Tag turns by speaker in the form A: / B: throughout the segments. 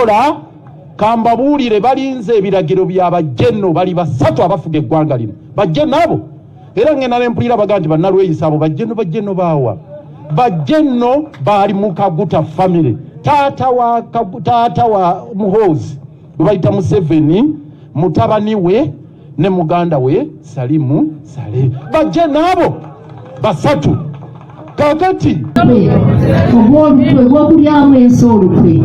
A: Kola kambabuulire, balinze ebiragiro bya bajjenno. Bali basatu abafuga eggwanga lino, bajjenno abo. Era ngenda nempulira baga nti bannalweyisa abo bajjenno. Bajjenno baawa? Bajjenno baali mu Kaguta family. Taata wa Muhoozi gwe bayita Museveni, mutabani we ne muganda we Salimu Sale, bajjenno abo basatu. Kakati
B: ogw'olukwe gw'okulyamu ensi olukwe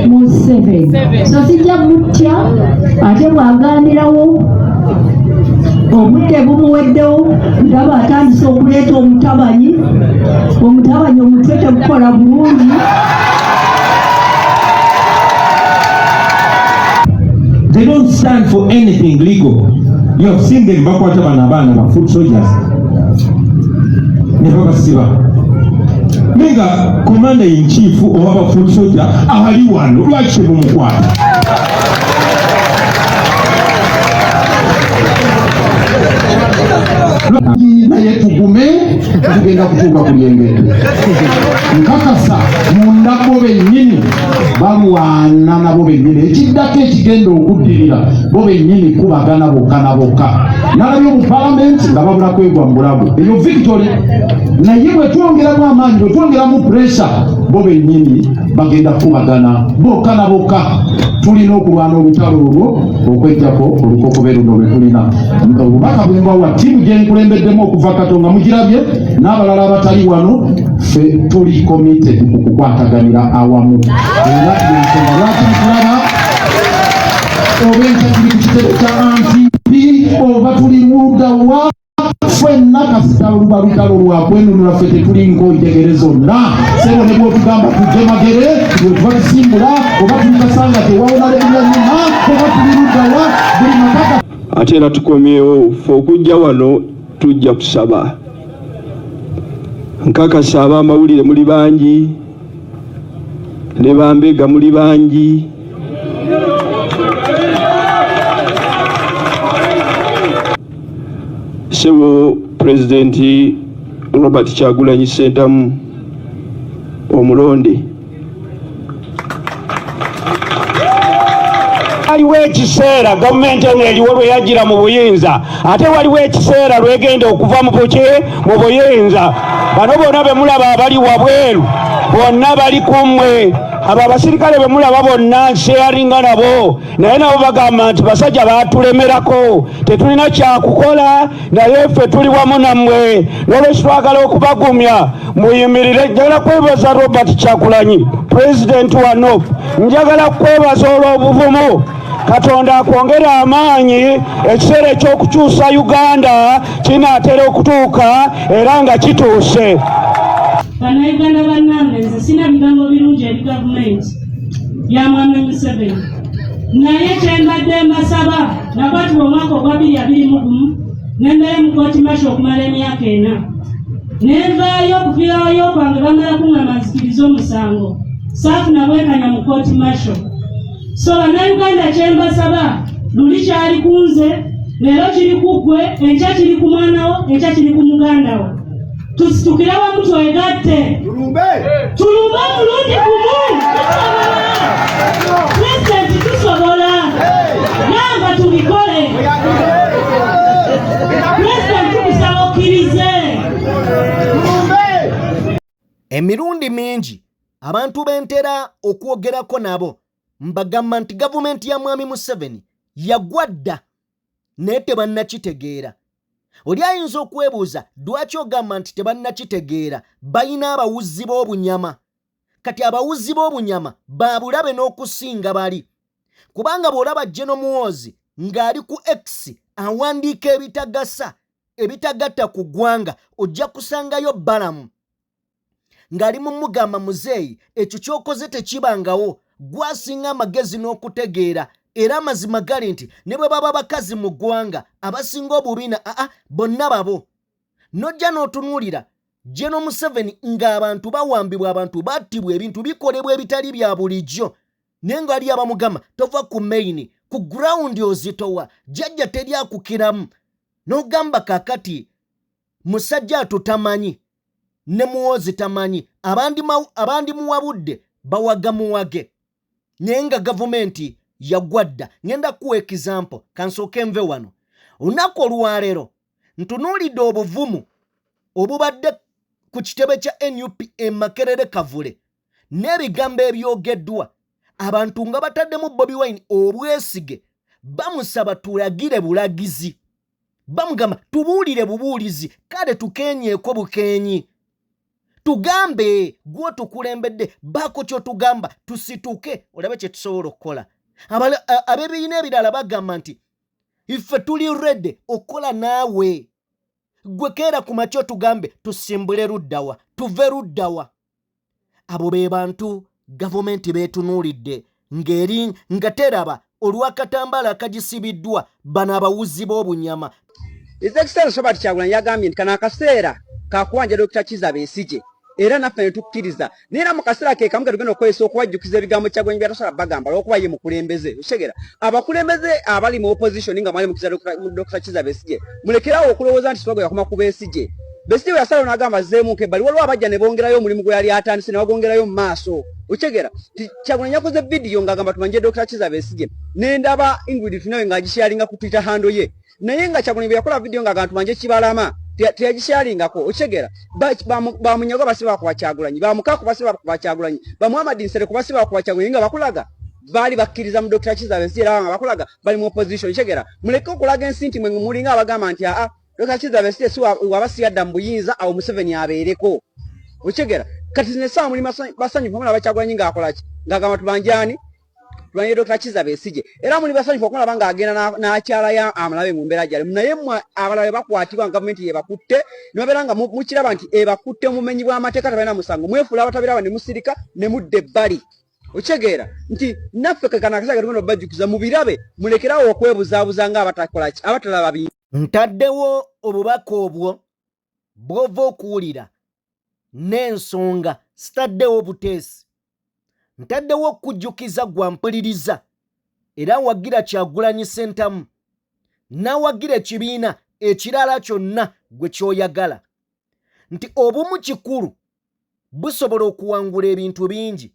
B: Museveni, so sijja mutya. Ate bw'agambirawo obudde bumuweddewo, ndaba atandise okuleeta omutabanyi. Omutabanyi omutwe tegukola bulungi.
C: They don't stand for anything legal. You have seen them bakwata bano abaana ba foot soldiers ne babasiba. Naye nga commander in chief owa ba foot soldier ali wano, lwaki temumukwata?
A: Naye tugume, tugenda kutuuka ku lyengedde. Nkakasa munda bo bennyini balwana nabo bennyini. Ekiddako ekigenda okuddirira, bo bennyini kubagana bokka na bokka. Nalabye mu palamenti nga babula kwegwa mu bulago, eyo victory. Naye bwe twongeramu amaanyi, bwe twongeramu pressure, bo bennyini bagenda kubagana bokka na bokka. Tulina okulwana olutalo olwo okwejjako olukokobe luno lwe tulina. Obubaka bwe mbawa, ttiimu gye nkulembeddemu okuva Katonga mugirabye n'abalala abatali wano, ffe tuli committed ku kukwataganira awamu. Era yensonga lwaki mutulaba oba enkya tuli ku kitebe kya NTP oba tuli ludda wa, ffenna kasita luba lutalo lwa kwenunula, ffe tetuli nkonjegere zonna. Sebo, ne bwotugamba tujje Magere, bwe tuba tusimbula, oba tuli Kasanga tewawonalebulya nyuma, oba tuli luddawa, buli makaka.
D: Ate era tukomyewo ffe okujja wano, tujja kusaba. Nkakasa ab'amawulire muli bangi, ne bambega muli bangi. Sebo Pulezidenti Robert Kyagulanyi Ssentamu omulonde.
E: Waliwo ekiseera gavumenti eno eriwo lwe yajjira mu buyinza, ate waliwo ekiseera lwegenda okuva mu buki mu buyinza. Bano bonna be mulaba abali wabweru bonna bali kummwe. Abo abasirikale be mulaba bonna nsharinga nabo, naye nabo bagamba nti basajja batulemerako, tetulina kyakukola, naye ffe tuli wamu nammwe. N'olwekyo twagala okubagumya, muyimirire. Njagala kwebaza Robert Kyagulanyi, pulezidenti wa NUP. Njagala kwebaza olw'obuvumu. Katonda akwongere amaanyi. Ekiseera ekyokukyusa Uganda kinaatera okutuuka, era nga kituuse.
F: Bannayuganda bannange, nze sina bigambo birungi eri gavumenti ya mwami Museveni, naye kyembadde mbasaba, nakwatibwa omwaka ogwa 2021, nembeera mu kooti martial okumala emyaka 4, nenvaayo. Okuviirayo kwange bamala kuŋŋamba nzikirize omusango. Saafuna bwenkanya mu kooti martial. So bannayuganda, kyembasaba, luli kyali ku nze, leero kiri ku ggwe, enkya kiri ku mwana wo, enkya kiri ku muganda wo. Tusitukire wamu, twegatte, tulumbe omulundi gumu. Tusobola, pulezidenti, tusobola. Nanga tubikole. Pulezidenti, tukusaba okkirize.
G: Emirundi mingi abantu bentera okwogerako nabo mbagamba nti gavumenti ya mwami Museveni yagwa dda, naye tebannakitegeera. Oli ayinza okwebuuza lwaki ogamba nti tebannakitegeera. Balina abawuzzi b'obunyama. Kati abawuzzi b'obunyama babulabe n'okusinga bali, kubanga bw'olaba General Muhoozi ng'ali ku X awandiika ebitagasa, ebitagatta ku ggwanga, ojja kusangayo Balamu ng'ali mu mugamba, "Muzeeyi, ekyo ky'okoze tekibangawo, gwasinga amagezi n'okutegeera." Era amazima gali nti ne bwe baba bakazi mu ggwanga abasinga obubiina, aa bonna babo. Nojja n'otunuulira General Museveni ng'abantu bawambibwa, abantu battibwa, ebintu bikolebwa ebitali bya bulijjo, naye nga ali abamugamba, "Tova ku main, ku ground ozitowa, jjajja teri akukiramu." N'ogamba kakati musajja atutamanyi ne Muhoozi tamanyi, abandi muwabudde bawaga muwage. Naye nga gavumenti yagwa dda. Ngenda kuwa example, kansooke nve wano. Olunaku olwaleero ntunuulidde obuvumu obubadde ku kitebe kya NUP e Makerere Kavule n'ebigambo ebyogeddwa abantu nga bataddemu Bobi Wine obwesige, bamusaba tulagire bulagizi, bamugamba tubuulire bubuulizi, kale tukeenyeeko bukeenyi, tugambe gw'otukulembedde, baako ky'otugamba tusituke olabe kye tusobola okukola. Ab'ebibiina ebirala bagamba nti iffe tuli rede okukola naawe, gwe keera ku makya otugambe tusimbule luddawa, tuve luddawa. Abo be bantu gavumenti beetunuulidde ng'eri nga teraba olw'akatambaala akagisibiddwa bano abawuzi b'obunyama.
H: His Excellency Robert Kyagulanyi yagambye nti kano akaseera kakuwanja Dokita Kizza Besigye era naffe ne tukkiriza, naye era mu kaseera ke kamu ke tugenda okukozesa okuwajjukiza ebigambo Kyagulanyi by'atasobola bagamba olw'okuba ye mukulembeze. Okitegera, abakulembeze abali mu opposition nga mwali mukkiriza Dokita Kizza Besigye, mulekerawo okulowooza nti Swago yakoma ku Besigye. Besigye bwe yasalawo n'agamba azzeemuko ebbali, waliwo abajja ne bongerayo omulimu gwe yali atandise ne bagwongerayo mu maaso. Okitegera nti Kyagulanyi yakoze vidiyo ng'agamba tumanje Dokita Kizza Besigye, ne ndaba Ingrid Tunawe ng'agisharinga ku Twitter handle ye, naye nga Kyagulanyi bwe yakola vidiyo ng'agamba tumanje Kibalama teyagisharingako. Okitegera, bamunyago basi bakuba Kyagulanyi, bamukaku basi bakuba Kyagulanyi, ba Muhammad Nsereko basi bakuba Kyagulanyi, nga bakulaga baali bakkiriza mu Dokita Kizza Besigye era nga bakulaga bali mu opposition. Okitegera, muleke okulaga ensi nti mwe mulinga abagamba nti aa Dokita Kizza Besigye si waba si yadda mu buyinza awo Museveni abeereko. Okitegera, kati zino essaawa muli basanyufu mulaba Kyagulanyi ng'akola ki, ng'agamba tubanjaani, tubanje Dokita Kizza Besigye, era muli basanyufu okumulaba ng'agenda n'akyalayo amulabe mu mbeera gy'alimu. Naye mmwe abalala bakwatibwa nga gavumenti yebakutte ne babeera nga mukiraba nti ebakutte omumenyi bw'amateeka tebalina musango, mwefuula abatabiraba ne musirika ne mudda ebbali. Okitegeera nti naffe kekano akaseera ketugenda obajjukiza mubirabe, mulekerawo okwebuzaabuza nga abatakola ki, abatalaba bintu.
G: Ntaddewo obubaka obwo bw'ova okuwulira n'ensonga, sitaddewo buteesi, ntaddewo okukujjukiza gwa mpuliriza era wagira Kyagulanyi Ssentamu n'awagira ekibiina ekirala kyonna gwe ky'oyagala nti obumu kikulu, busobola okuwangula ebintu bingi,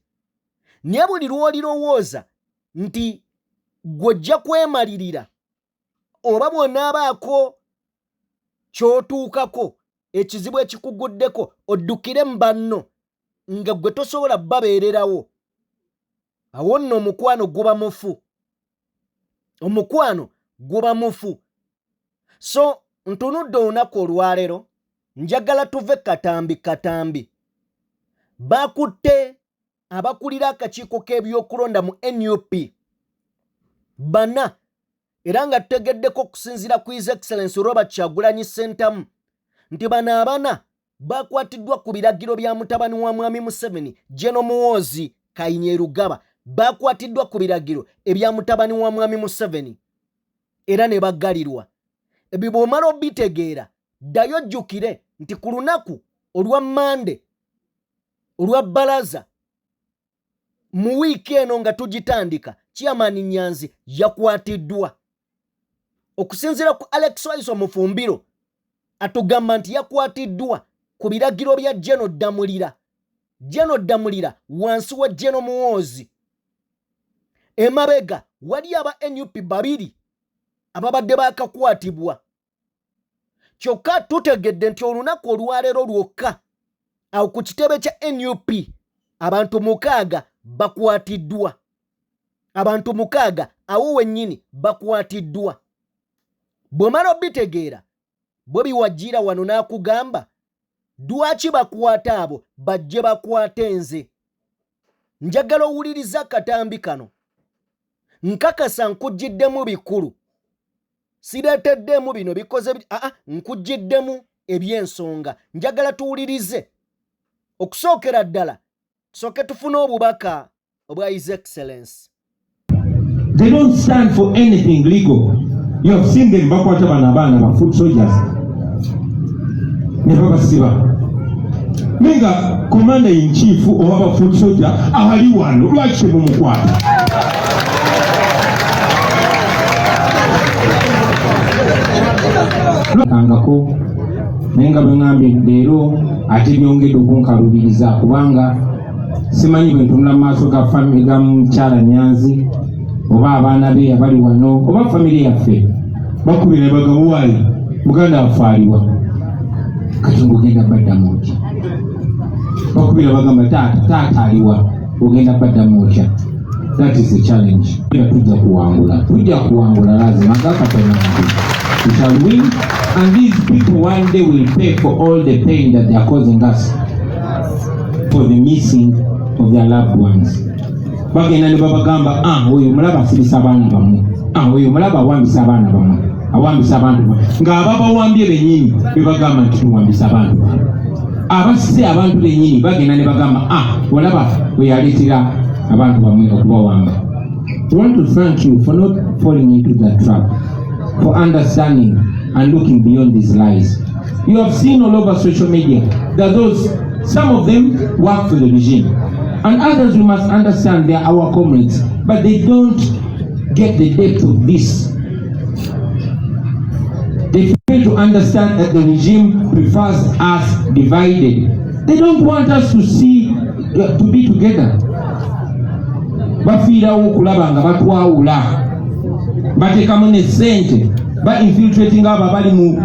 G: naye buli lw'olirowooza nti gw'ojja kwemalirira oba bw'onaabaako ky'otuukako ekizibu ekikuguddeko oddukire mu banno nga gwe tosobola babeererawo, awo nno omukwano guba mufu, omukwano guba mufu. So ntunudde olunaku olwaleero, njagala tuve katambi katambi. Bakutte abakulira akakiiko k'ebyokulonda mu NUP bana, era nga tutegeddeko okusinziira ku His Excellency Robert Kyagulanyi Ssentamu nti bano abana bakwatiddwa ku biragiro bya mutabani wa Mwami Museveni General Muhoozi Kainerugaba. Bakwatiddwa ku biragiro ebya mutabani wa Mwami Museveni era ne baggalirwa. Ebyo bw'omala obitegeera, ddayo ojjukire nti ku lunaku olwa Mmande olwa bbalaza mu wiiki eno nga tugitandika, Chairman Nyanzi yakwatiddwa. Okusinziira ku Alex Waiso Mufumbiro atugamba nti yakwatiddwa ku biragiro bya General Ddamulira. General Ddamulira wansi wa General Muhoozi. Emabega wali aba NUP babiri ababadde baakakwatibwa, kyokka tutegedde nti olunaku olwaleero lwokka awo ku kitebe kya NUP abantu 6 bakwatiddwa, abantu 6 awo wennyini bakwatiddwa. Bw'omala obitegeera, bwe biwajjira wano n'akugamba lwaki bakwata abo, bajje bakwate nze. Njagala owuliriza akatambi kano, nkakasa nkuggiddemu bikulu, sireeteddemu bino bikoze aa, nkuggiddemu eby'ensonga. Njagala tuwulirize okusookera ddala, tusooke tufune obubaka obwa His Excellence.
C: They don't stand for anything legal. You have seen them bakwata bano abaana ba foot soldiers ne babasiba, naye nga commander in chief oba ba foot soldier ali wano, lwaki temumukwata?
I: Kangako naye nga bwe ŋŋambye leero ate byongedde okunkalubiriza kubanga
C: Simanyi bwe ntunula mu maaso ga family ga mukyala Nyanzi oba abaana be abali wano oba family yaffe, bakubira ne bagamba, "Waayi, muganda waffe aliwa?" Kati ng'ogenda baddamu otya? Bakubira bagamba, "Taata, taata aliwa?" Ogenda baddamu otya? That is the challenge. Era tujja kuwangula, tujja kuwangula, lazima nga Katonda nti we shall win, and these people one day will pay for all the pain that they are causing us, for the missing of their loved ones. Bagenda ne babagamba, "Ah, oyo mulaba asibisa abaana bammwe. Ah, oyo mulaba awambisa abaana bammwe, awambisa abantu bammwe," ng'ababawambye bennyini bebagamba nti tuwambisa abantu bammwe. Abasse abantu bennyini bagenda ne bagamba, "Ah, olaba bwe yaleetera abantu bammwe okubawamba." We want to thank you for not falling into that trap, for understanding and looking beyond these lies. You have seen all over social media that those, some of them work for the regime, and others, we must understand, they are our comrades, but they don't get the depth of this. They fail to understand that the regime prefers us divided. They don't want us to see, to be together. Bafiirawo okulaba nga batwawula, bateekamu ne ssente, ba infiltrating abo abali mu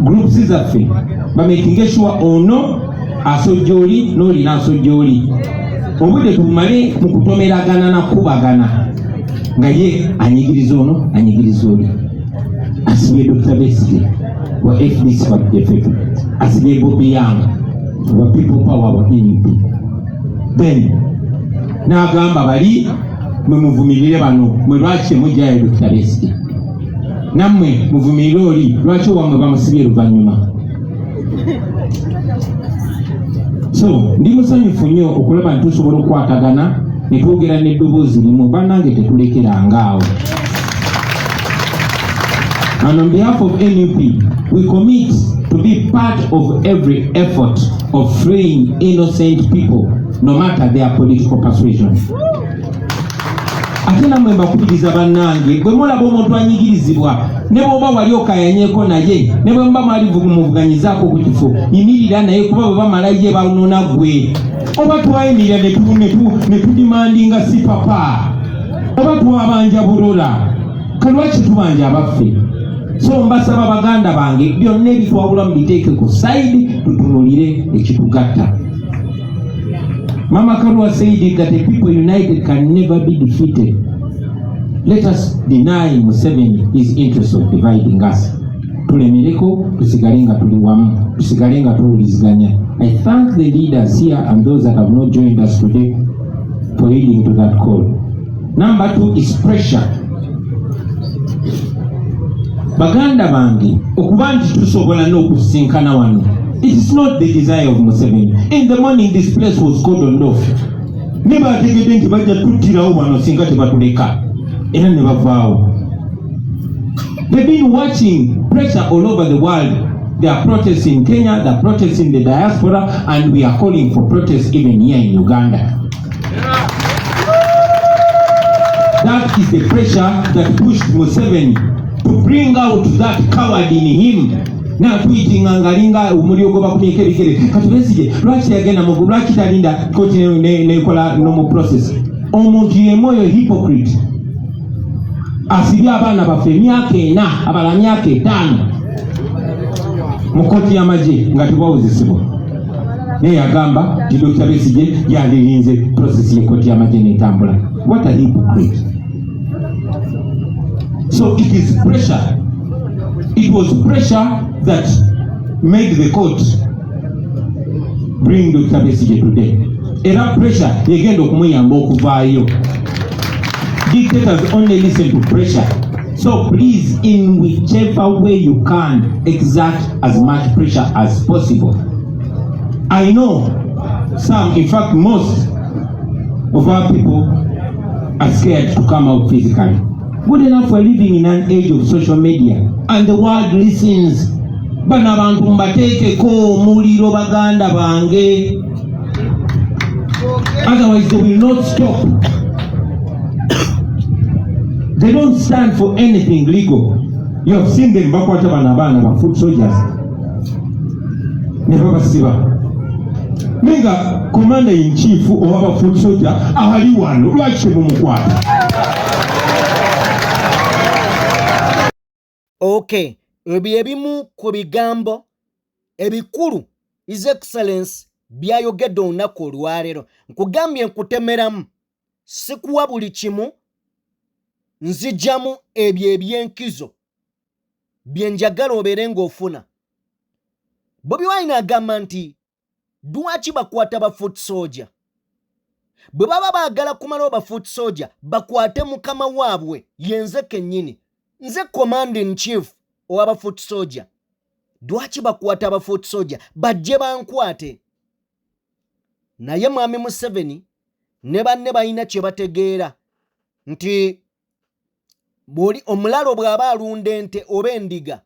C: groups zaffe, bamakinge sure ono asojja oli n'oli n'asojja oli, obudde tubumale mu kutomeragana nakubagana, nga ye anyigiriza ono, anyigiriza oli. Asibye Dr Besigye wa FDC wa FF, asibye Bobi Young wa People Power wa NUP, then n'agamba bali, "Mwe muvumirire bano, mwe lwaki temugjayo Dr Besigye? Nammwe muvumirire oli, lwaki owammwe bamusibye luvannyuma?" So ndi musanyufu nnyo okulaba nti tusobola okukwatagana ne twogera n'eddoboozi limu. Bannange, tetulekeranga awo. And on behalf of NUP, we commit to be part of every effort of freeing innocent people, no matter their political persuasion. Ate nammwe mbakubiriza, bannange, bwe mulaba omuntu anyigirizibwa, ne bw'oba wali okayanyeko naye, ne bwe muba mwali muvuganyizaako ku kifo, yimirira naye, kuba bwe bamala ye banona ggwe. Oba twayimirira ne tudemandinga Sipapa, oba twabanja Bulola, kalwaki tubanja abaffe? So mbasaba, baganda bange, byonna ebitwawula mubiteeke ku side, tutunulire ekitugatta. Mama Karua said it, that a people united can never be defeated. Let us deny Museveni his interest of dividing us. Tulemereko, tusigale nga tuli wamu, tusigale nga tuwuliziganya. I thank the leaders here and those that have not joined us today for heeding to that call. Number two is pressure. Baganda bange, okuba nti tusobola n'okusisinkana wano, it is not the desire of Museveni. In the morning this place was cordoned off, ne bategedde nti bajja tuttirawo wano singa tebatuleka, era ne bavaawo. They've been watching pressure all over the world. There are protests in Kenya, there are protests in the diaspora, and we are calling for protests even here in Uganda. That is the pressure that pushed Museveni to bring out that coward in him, natwitinga ng'alinga omuliro gwe bakumyeko ebigere. Kati Besigye lwaki yagenda mu, lwaki talinda kooti nekola normal process? Omuntu yemu oyo hypocrite asibye abaana baffe emyaka 4, abala myaka 5 mu kooti y'amagye nga tebawozesebwa, naye yagamba nti Dr Besigye yandirinze process y'ekkooti y'amagye n'etambula. What a hypocrite! So it is pressure, it was pressure that made the court bring Dr Besigye today. Era pressure yegenda okumuyamba okuvaayo. Dictators only listen to pressure. So please, in whichever way you can, exert as much pressure as possible. I know some, in fact most of our people are scared to come out physically. Good enough, we're living in an age of social media and the world listens. Bano abantu mbateekeko omuliro, baganda bange, otherwise they will not stop. They don't stand for anything legal. You have seen them bakwata bano abaana ba foot soldiers ne babasiba. Naye nga commander in chief owa ba foot soldier ali wano, lwaki temumukwata?
G: Okay, ebyo ebimu ku bigambo ebikulu His Excellence byayogedde olunaku olwaleero. Nkugambye nkutemeramu, sikuwa buli kimu, nzijamu ebyo ebyenkizo bye njagala obeere ng'ofuna. Bobi Wine agamba nti lwaki bakwata ba foot soldier? Bwe baba baagala kumalawo ba foot soldier, bakwate mukama waabwe, yenze kennyini, nze command in chief owaba foot soldier. Lwaki bakwata aba foot soldier? Bajje bankwate. Naye mwami Museveni ne banne balina kye bategeera nti bwoli omulalo bw'aba alunda ente oba endiga,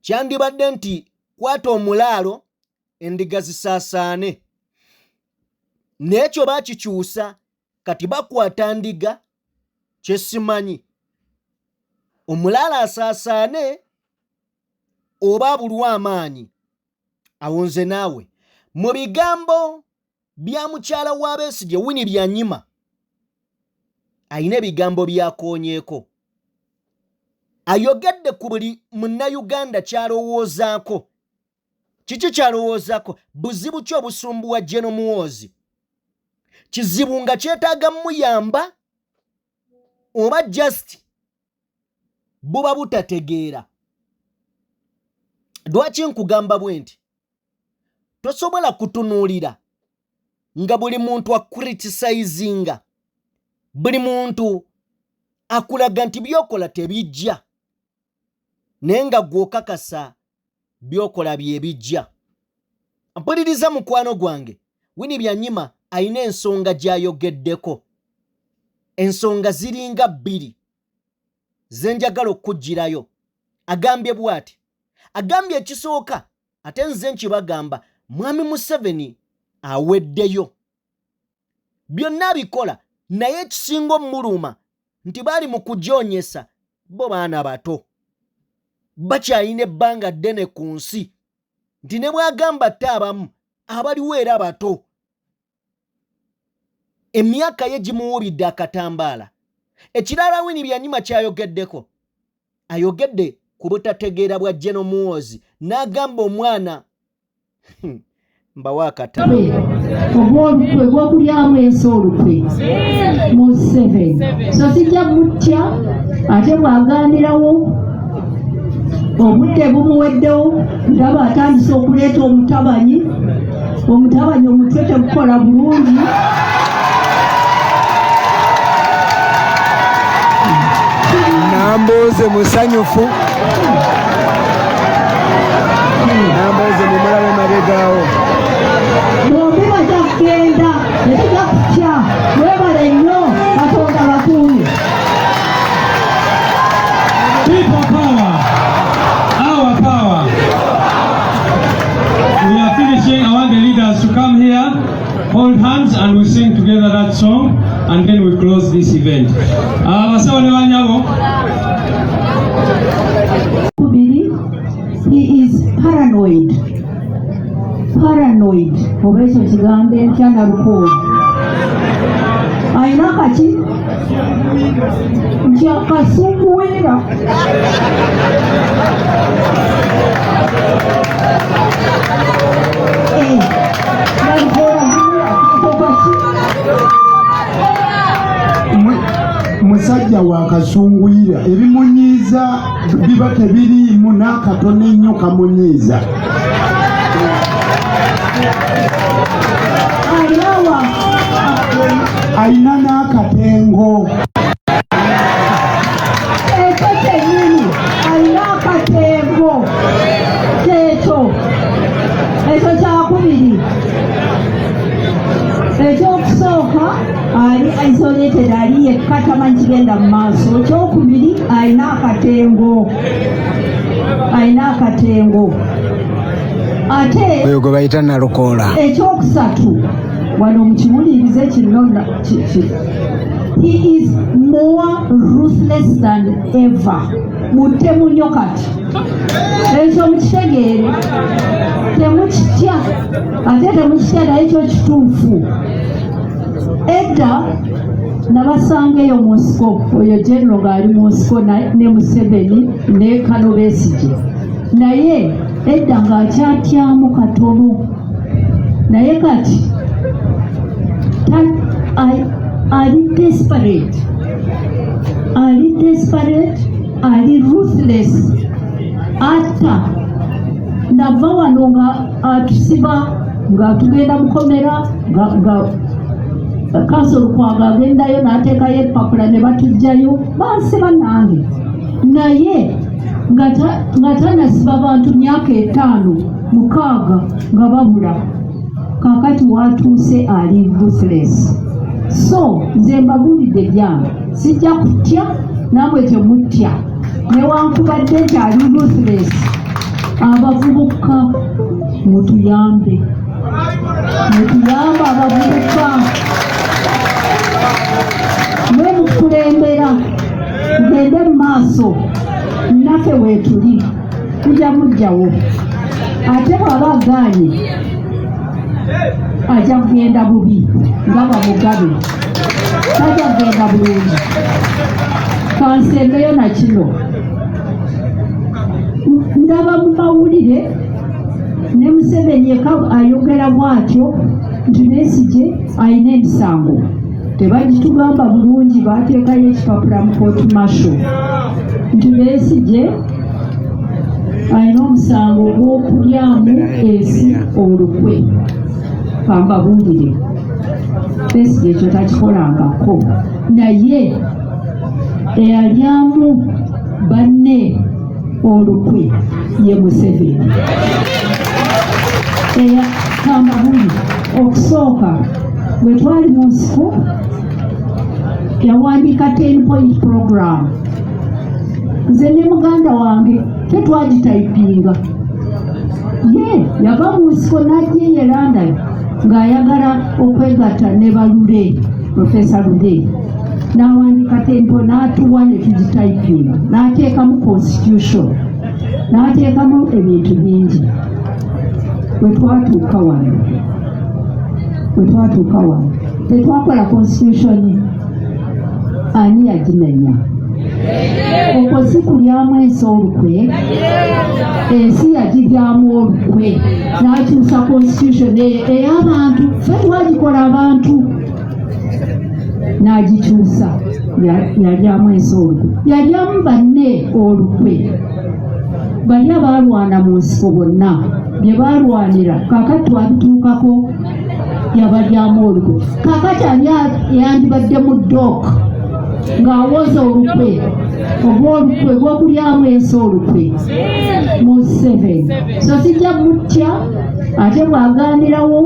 G: kyandibadde nti kwata omulaalo endiga zisaasaane, naye ekyo bakikyusa kati bakwata ndiga. Kyesimanyi omulaalo asaasaane oba abulwa amaanyi. Awo nze naawe mu bigambo bya mukyala wa Besigye Winnie Byanyima alina ebigambo byakoonyeeko, ayogedde ku buli munnayuganda kyalowoozaako. Kiki kyalowoozaako? Buzibu ki obusumbuwa General Muhoozi? Kizibu nga kyetaaga muyamba oba just buba butategeera? Lwaki nkugamba bwe nti tosobola kutunuulira nga buli muntu acriticinga, buli muntu akulaga nti byokola tebijja, naye nga gw'okakasa byokola bye bijja? Mpuliriza mukwano gwange, Winnie Byanyima alina ensonga gy'ayogeddeko. Ensonga ziringa bbiri ze njagala okukuggyirayo. Agambye bw'ati, agambye ekisooka, ate nze nkibagamba, mwami Museveni aweddeyo, byonna abikola, naye ekisinga omuluma nti baali mu kujoonyesa bo baana bato, bakyalina ebbanga ddene ku nsi, nti ne bw'agamba tte abamu abaliwo era bato, emyaka ye gimuwubidde akatambaala. Ekirala Winnie Byanyima kyayogeddeko, ayogedde ku butategeera bwa General Muhoozi, n'agamba omwana mbawa akatabo.
B: Ogw'olukwe gw'okulyamu ensi, olukwe Museveni, so sijja mutya. Ate bw'agambirawo obudde bumuweddewo, ndaba atandise okuleeta omutabanyi. Omutabanyi omutwe tegukola bulungi.
I: Nambooze musanyufu, Nambooze mumulabe mabegaawo.
B: Bombi bajja kugenda, tetujja kutya. Mwebale nnyo, Katonda bakuume.
J: People power, our power. We are finishing. I want the leaders to come here, hold hands, and we sing together that song, and then we close this event. Abasawo ne banyabo.
B: Kubiri, he is paranoid, paranoid, oba ekyo kigambo entya? Nalukoola alina kaki nti akasunguwira. Eh, Nalukoola kaki?
A: Musajja wa kasunguyira, ebimunyiiza biba tebiriimu n'akatono ennyo kamunyiiza.
B: Alawa.
A: Alina n'akatengo.
B: Ekyo kyennyini, alina akatengo. Kyekyo, ekyo kyakubiri. Ekyokusooka, ali isolated, ali yekka, tamanyi kigenda mu maaso. Ekyokubiri, alina akatengo, alina akatengo ate.
I: Oyo gwe bayita Nalukoola.
B: Ekyokusatu, wano mukiwulirize kino, he is more ruthless than ever, mutemu nnyo kati. Ekyo mukitegeere, temukitya, ate temukitya, naye kyo kituufu. Edda nabasanga eyo mu nsiko, oyo General ng'ali mu nsiko ne Museveni ne Kano Besigye, naye edda ng'akyatyamu katono, naye kati ali desperate, ali desperate, ali ruthless. Atta nava wano nga atusiba, nga tugenda mukomera, nga Counsel Lukwago agendayo n'ateekayo empapula ne batujjayo, bansiba nange, naye nga tanasiba bantu myaka 5, 6 nga babula. Kakati watuuse ali ruthless. So nze mbabulidde byange, sijja kutya, namwe temutya, newankubadde nti ali ruthless. Abavubuka mutuyambe, mutuyambe abavubuka, mwe mukulembera, mugende mu maaso, naffe weetuli, tujja mujjawo. Ate bw'aba agaanye, ajja kugenda bubi nga bamugabe, tajja kugenda bulungi. Kansembeyo na kino, ndaba mu mawulire ne Museveni eka ayogera bw'atyo nti Besigye alina emisango, tebagitugamba bulungi, bateekayo ekipapula mu court martial nti Besigye alina omusango gw'okulyamu ensi olukwe. Kambabuulire, Besigye ekyo takikolangako, naye eyalyamu banne olukwe ye Museveni. Kambabuulire, okusooka bwe twali mu nsiko yawandiika 10 point program, nze ne muganda wange tetwagitayipinga. Ye yava mu nsiko n'ajja e London ng'ayagala okwegatta ne balule Profesa Lule, n'awandiika tempo n'atuwa ne tugitayipinga, n'ateekamu constitution, n'ateekamu ebintu bingi. Bwe twatuuka wano tetwakola constitution. Ani yagimenya? Okwo si kulyamu ensi olukwe? Ensi yagiryamu olukwe n'akyusa constitution eyo ey'abantu, ffe twagikola abantu, n'agikyusa. Yalyamu ensi olukwe, yalyamu banne olukwe, bali abaalwana mu nsiko bonna bye baalwanira kaakati twabituukako, yabalyamu olukwe. Kaakati ani yandibadde mu dock ng'awoza olukwe ogw'olukwe gw'okulyamu ensi olukwe? Museveni. So sijja mutya, ate bw'agaanirawo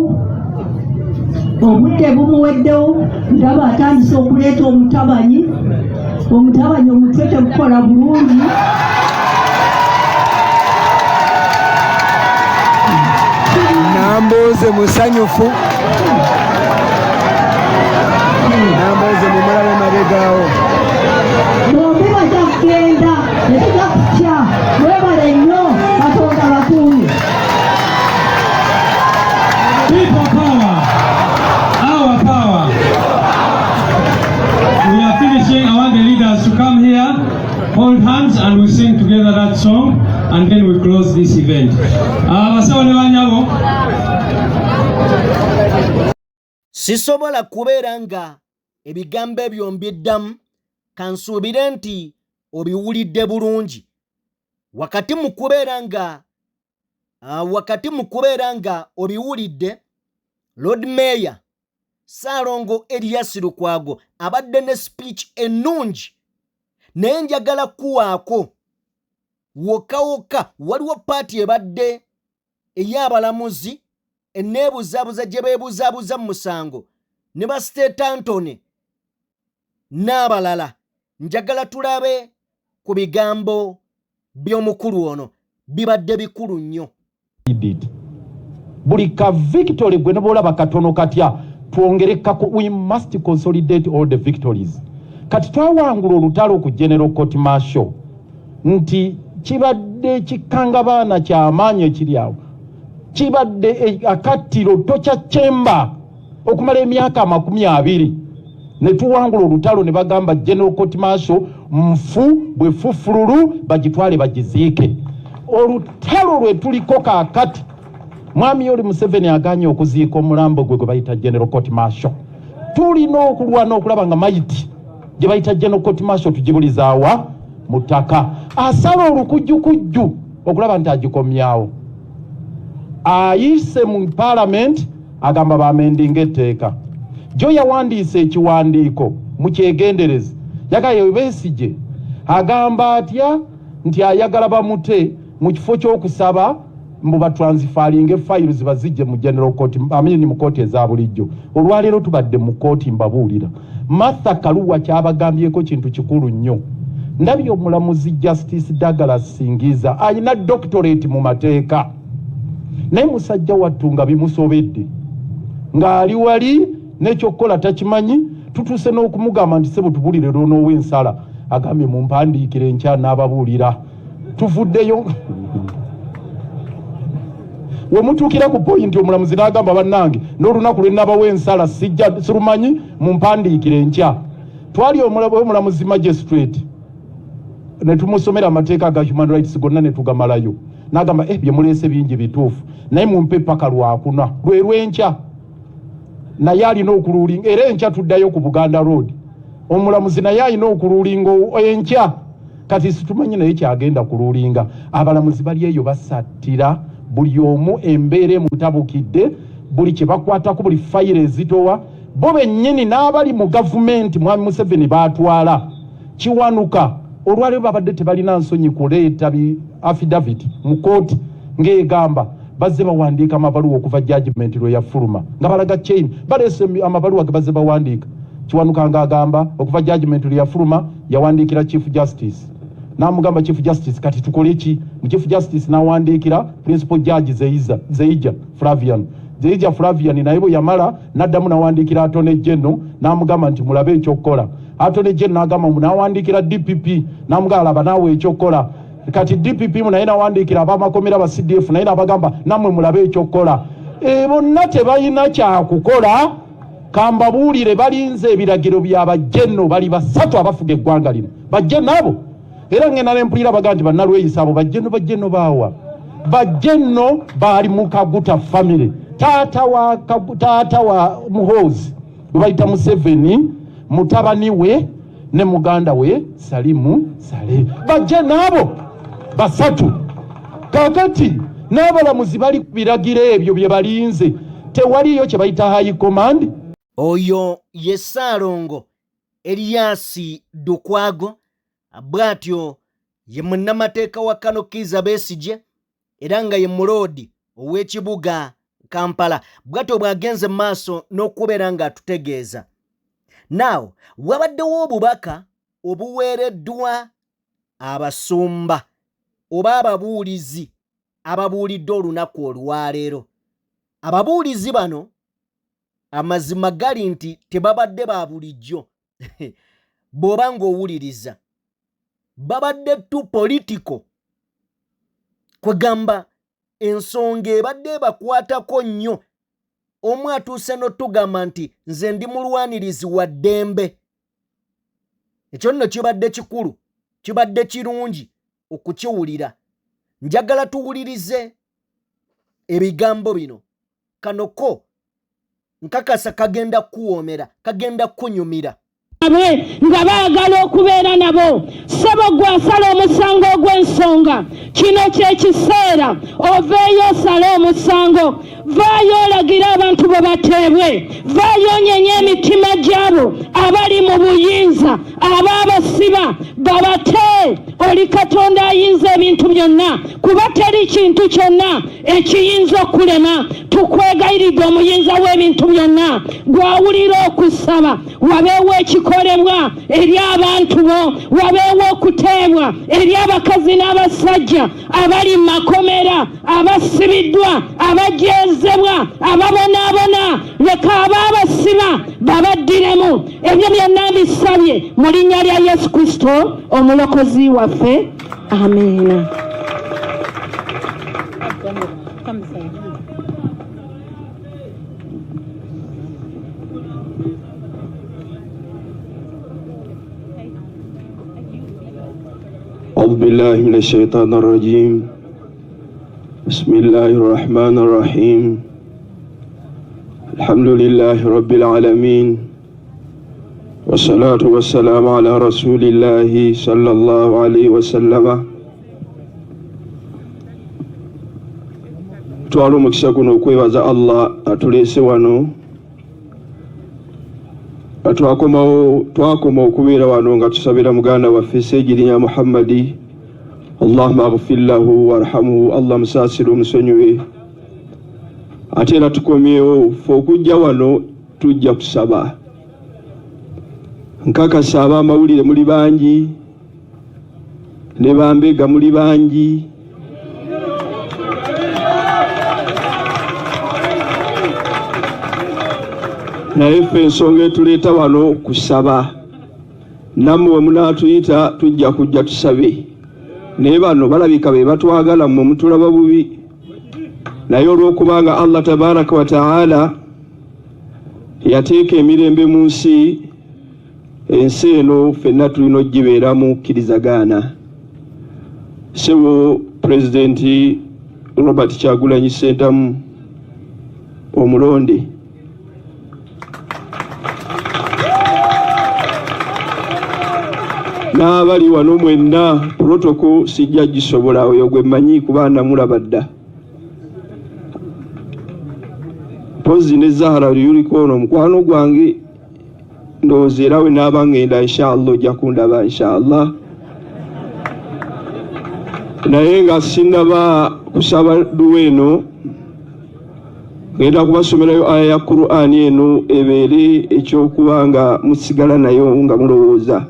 B: obudde bumuweddewo, ndaba atandise okuleeta omutabanyi, omutabanyi omutwe tegukola bulungi.
I: Nambooze musanyufu, Nambooze mumulabe mabegaawo.
B: Bombi bajja kugenda, tetujja kutya. Mwebale nnyo, Katonda bakuume.
J: People power, our power. We are finishing. I want the leaders to come here, hold hands, and we sing together that song, and then we close this event. Abasawo ne banyabo.
G: Sisobola kubeera nga ebigambo ebyo mbiddamu. Kansuubire nti obiwulidde bulungi. Wakati mu kubeera nga obiwulidde, Lord Mayor Saalongo Erias Lukwago abadde ne speech ennungi, naye njagala kuwaako wokka wokka. Waliwo part ebadde ey'abalamuzi enneebuzaabuza gye beebuzaabuza mu musango ne ba State Antony n'abalala. Njagala tulabe ku bigambo by'omukulu ono, bibadde bikulu nnyo.
K: Buli ka victory gwe ne bwolaba katono katya, twongere kako. We must consolidate all the victories. Kati twawangula olutalo ku general court martial nti kibadde Kibadde ekikangabaana kyamaanyi ekiri awo, kibadde akattiro tokyacemba okumala emyaka 20, ne tuwangula olutalo ne bagamba General Court Martial nfu bwe fufululu, bagitwale bagiziike. Olutalo lwe tuliko kaakati, Mwami Yoweri Museveni aganye okuziika omulambo gwe gwe bayita General Court Martial. Tulina okulwana okulaba nga mayiti gye bayita General Court Martial tugibulizaawa mu ttaka. Asala olukujjukujju okulaba nti agikomyawo. Ayise mu Paalamenti, agamba bamendinga etteeka. Jo yawandiise ekiwandiiko, mukyegendereze, yagaye Besigye agamba atya nti ayagala bamute mu kifo ky'okusaba mbu batransferinge files bazijje mu General Court, amini mu kooti eza bulijjo. Olwaleero tubadde mu kooti, mbabuulira, Martha Kaluwa kyabagambyeko kintu kikulu nnyo. Ndabye omulamuzi Justice Douglas Singiza, ayina doctorate mu mateeka, naye musajja wattu nga bimusobedde, ng'ali wali n'ekyokukola takimanyi. Tutuuse n'okumugamba nti, "Sebo, tubulire lwonoowa ensala." Agambye, "Mumpandiikire enkya n'ababuulira." Tuvuddeyo we mutuukira ku point, omulamuzi n'agamba, "Bannange, n'olunaku lwe nabawa ensala sijja sirumanyi, mumpandiikire enkya." Twali omulamuzi magistrate ne tumusomera amateeka aga human rights gonna ne tugamalayo, n'agamba, "Bye muleese bingi bituufu, naye mumpe paka Lwakuna." Lwe lwenkya, naye alina okuluulinga. Era enkya tuddayo ku Buganda Road, omulamuzi naye alina okuluulinga enkya. Kati situmanyi naye kyagenda kuluulinga. Abalamuzi bali eyo basattira buli omu, embeera emutabukidde, buli kye bakwatako, buli fayiro ezitowa. Bo bennyini n'abali mu gavumenti, Mwami Museveni baatwala Kiwanuka, olwaleero babadde tebalina nsonyi kuleeta bi affidavit mu kooti ng'egamba bazze bawandiika amabaluwa okuva judgment lwe yafuluma, nga balaga chain, baleese amabaluwa ge bazze bawandiika. Kiwanuka ng'agamba okuva judgment lwe yafuluma yawandiikira Chief Justice, n'amugamba, "Chief Justice, kati tukole ki?" Mu Chief Justice n'awandiikira Principal Judge Zeiza, Zeija Flavian, Zeija Flavian. Naye bwe yamala n'addamu n'awandiikira Attorney General, n'amugamba nti, "Mulabe ekyokukola." Attorney General n'agamba mbu n'awandiikira DPP, n'amugamba, "Laba naawe ekyokukola." Kati DPP mu naye n'awandiikira abamakomera ba CDF, naye n'abagamba, "Nammwe mulabe ekyokukola." E, bonna tebalina kyakukola. Kambabuulire, balinze ebiragiro bya bajjenno. Bali basatu abafuga eggwanga lino, bajjenno abo. Era ngenda nempulira baga nti bannalweyisa abo bajjenno. Bajjenno baawa? Bajjenno baali mu Kaguta family. Taata wa Muhoozi gwe bayita Museveni, mutabani we ne muganda we Salimu Sale, bajjenno abo basatu. Kakati n'abalamuzi bali ku biragiro ebyo bye balinze. Tewaliyo kye bayita high command.
G: Oyo ye Ssaalongo Erias Lukwago. Bw'atyo ye munnamateeka wa Kano Kiiza Besigye, era nga ye muloodi ow'ekibuga Kampala. Bw'atyo bw'agenze mu maaso n'okubeera ng'atutegeeza. Naawo wabaddewo obubaka obuweereddwa abasumba oba ababuulizi ababuulidde olunaku olwaleero. Ababuulizi bano, amazima gali nti tebabadde ba bulijjo. Bw'oba ng'owuliriza, babadde tu political, kwegamba ensonga ebadde ebakwatako nnyo. Omu atuuse n'otugamba nti, "Nze ndi mulwanirizi wa ddembe." Ekyo nno kibadde kikulu, kibadde kirungi okukiwulira. Njagala tuwulirize ebigambo bino. Kano ko nkakasa kagenda kuwoomera, kagenda kunyumira.
F: Abe nga baagala okubeera nabo. Ssebo, gwe asala omusango ogw'ensonga, kino kye kiseera oveeyo osale omusango. Vaayo olagire abantu bwe bateebwe. Vaayo onyenye emitima gyabo abali mu buyinza, abaabasiba babate. Oli Katonda ayinza ebintu byonna, kuba teri kintu kyonna ekiyinza okulema. Tukwegayiridde, omuyinza w'ebintu byonna, gwawulira okusaba, wabeewo ekikolebwa eri abantu bo, wabeewo okuteebwa eri abakazi n'abasajja abali mu makomera, abasibiddwa, abajeezebwa, ababonaabona. Leka abaabasiba babaddiremu. Ebyo byonna mbisabye mu linnya lya Yesu Kristo, omulokozi waffe. Amiina.
D: أعوذ بالله من الشيطان الرجيم بسم الله الرحمن الرحيم الحمد لله رب العالمين والصلاة والسلام على رسول الله صلى الله عليه وسلم Twala omukisa guno okwebaza Allah atuleese wano. Twakomawo, twakoma okubeera wano nga tusabira muganda waffe Ssegirinya Muhammadi, Allahuma agfir lahu warhamhu, Allah musaasire omusonyiwe. Ate era tukomyewo ffe okujja wano tujja kusaba. Nkakasa ab'amawulire muli bangi ne bambega muli bangi. Naye ffe ensonga etuleeta wano kusaba, nammwe we munaatuyita tujja kujja tusabe. Naye bano balabika be batwagala, mmwe mutulaba bubi. Naye olw'okubanga Allah tabaraka wa taala yateeka emirembe mu nsi, ensi eno ffenna tulina okugibeeramu kkirizagaana. Ssebo Pulezidenti Robert Kyagulanyi Ssentamu omulonde, n'abali wano mwenna, protocol sijja gisobola, oyo gwe mmanyi kuba namulaba dda. Mpozzi ne Zahara Luyuliko ono mukwano gwange, ndowooza era we naaba ngenda inshallah ojja kundaba inshallah. Naye nga sinnaba kusaba dduwa eno, ngenda kubasomerayo aya ya Qur'ani eno ebeere ekyokuba nga musigala nayo nga mulowooza.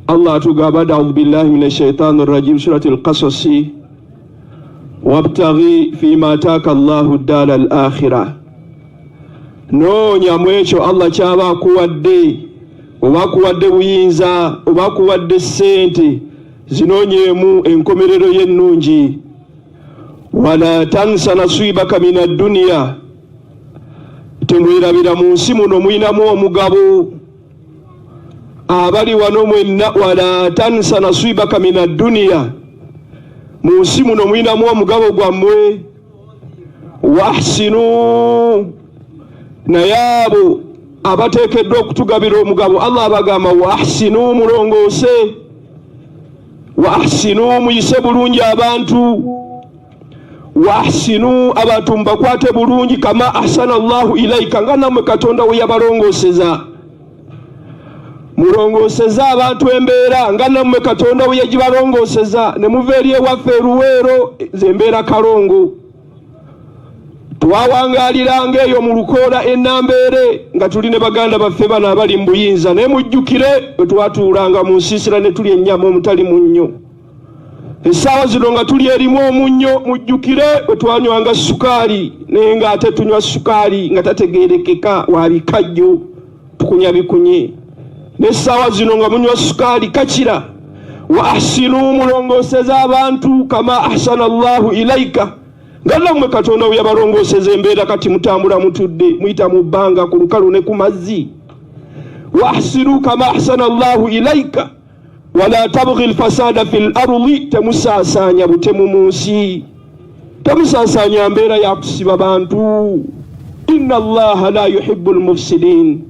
D: Allah atugamba, a'udhu billahi minash shaitani rrajim, surati al-Qasasi, wabtaghi fima ataaka Allahu ddara al-akhira. Noonya mu ekyo Allah ky'aba akuwadde, oba akuwadde buyinza, oba akuwadde ssente, zinoonyeemu enkomerero y'ennungi. Wala tansa nasibaka mina dduniya, temwerabira mu nsi muno mulinamu omugabo. Abali wano mwenna, wala tansa nasibaka mina dduniya, mu nsi muno mulinamu omugabo gwammwe. Wahsinu, naye abo abateekeddwa okutugabira omugabo Allah abagamba wahsinu, mulongoose, wahsinu, muyise bulungi abantu, wahsinu, abantu mubakwate bulungi, kama ahsana Allahu ilaika, nga nammwe Katonda we yabalongooseza. Mulongooseza abantu embeera nga nammwe Katonda we yagibalongooseza. Ne muva eri ewaffe eruweero, ze mbeera Kalongo, twawangaaliranga eyo mu lukoola ennambeere nga tuli ne baganda baffe bano abali mu buyinza. Naye mujjukire bwe twatuulanga mu nsiisira ne tulya ennyama omutali munnyo. Essaawa zino nga tuli erimu omunnyo, mujjukire bwe twanywanga sukaali, naye ng'ate tunywa sukaali nga tategeerekeka wa bikajjo, tukunya bikunye. N'essaawa zino nga munywa sukaali kakira. Wa ahsinu, mulongooseza abantu, kama ahsana Allahu ilaika, nga nammwe Katonda we yabalongooseza embeera. Kati mutambula mutudde, muyita mu bbanga, ku lukalu ne ku mazzi. Wa ahsinu kama ahsana Allahu ilaika wala tabghi lfasada fi l ardi, temusaasaanya butemu mu nsi, temusaasaanya mbeera ya kusiba bantu. Inna Allaha la yuhibbu lmufsidin,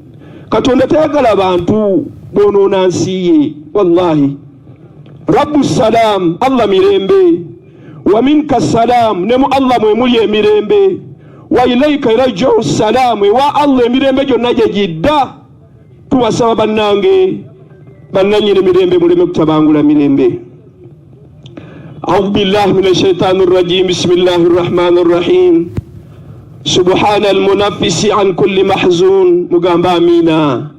D: Katonda tayagala bantu bonoona nsi ye. Wallahi rabbu salam, Allah mirembe, wa minka salam, ne mu Allah mwe muli emirembe, wa ilaika yarjiu salam, ewa Allah emirembe gyonna gye gidda. Tubasaba bannange bannannyini mirembe, muleme kutabangula mirembe. Audhu billahi min ashaitani rrajim, bismillahi rrahmani rrahim, subhana almunafisi an kulli mahzun. Mugamba amiina.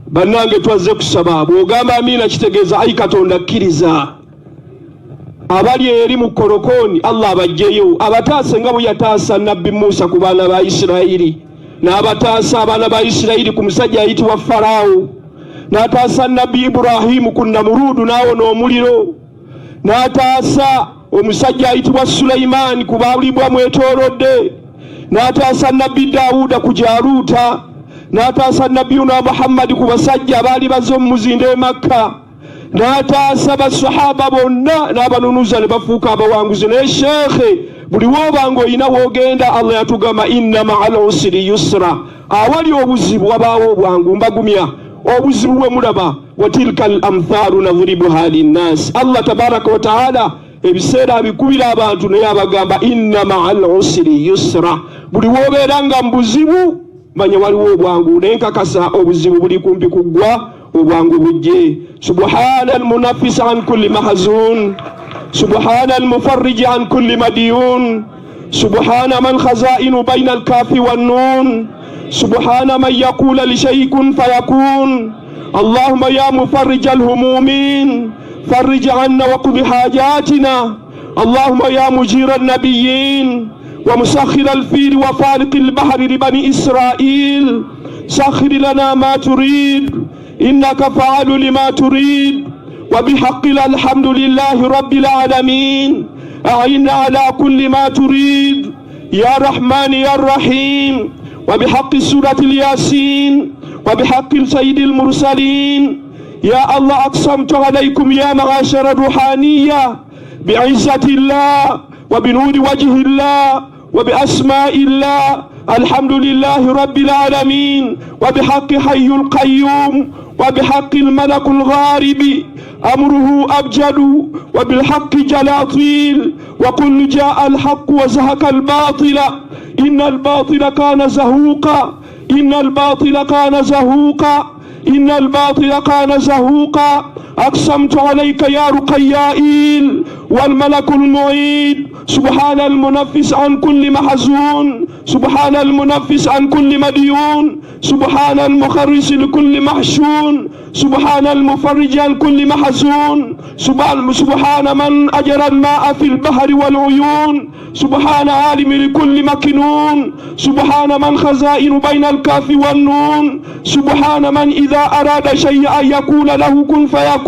D: Bannange twazze kusaba. Bw'ogamba amiina kitegeeza ayi Katonda kkiriza. Abali eri mu kolokooni Allah abajjeyo abataase nga bwe yataasa Nabbi Musa ku baana ba Isirayiri, n'abataasa abaana ba Isirayiri ku musajja ayitibwa Faraawo, n'ataasa Nabbi Iburahimu ku Namuruudu n'awona omuliro, n'ataasa omusajja ayitibwa Sulaimaani ku baalibwa mwetoolodde, n'ataasa Nabbi Dawuda ku Jaluuta, N'ataasa Nabiyuna Muhammadi ku basajja abaali bazze omumuzinda e Makka, n'ataasa basahaba bonna n'abanunuza ne bafuuka abawanguzi. Naye sheekhe, buli wooba ng'olina w'ogenda, Allah yatugamba inna maa al usri yusra, awali obuzibu wabaawo obwangu. Mbagumya, obuzibu bwe mulaba, wa tilka al amthaalu nadribuha linnasi, Allah tabaraka wa taala ebiseera abikubira abantu, naye abagamba inna maa al usri yusra. Buli w'obeera nga mu buzibu, manya waliwo obwangu. Naye nkakasa obuzibu buli kumpi kuggwa, obwangu bujje. Subhana almunafis an kulli mahzun, subhana almufarriji an kulli madiyun, subhana man khazainu baina alkafi wannun, subhana man yaqula lishayi kun fayakun. Allahuma ya mufarrija alhumumin farrij anna waqdi hajatina. Allahuma ya mujira alnabiyin ومسخر الفيل وفارق البحر لبني إسرائيل، سخر لنا ما تريد إنك فعال لما تريد. وبحق الحمد لله رب العالمين أعنا على كل ما تريد يا رحمن يا رحيم. وبحق سورة الياسين وبحق سيد المرسلين، يا الله أقسمت عليكم يا معاشر الروحانية بعزة الله وبنور وجه الله وبأسماء الله الحمد لله رب العالمين، وبحق حي القيوم، وبحق الملك الغارب أمره أبجد، وبالحق جلاطيل، وقل جاء الحق وزهق الباطل إن الباطل كان زهوقا، إن الباطل كان زهوقا، إن الباطل كان زهوقا. أقسمت عليك يا رقيائيل والملك المعيد، سبحان المنفس عن كل محزون، سبحان المنفس عن كل مديون، سبحان المخرس لكل محشون، سبحان المفرج عن كل محزون، سبحان من أجرى الماء في البحر والعيون، سبحان عالم لكل مكنون، سبحان من خزائن بين الكاف والنون، سبحان من إذا أراد شيئا يقول له كن فيكون.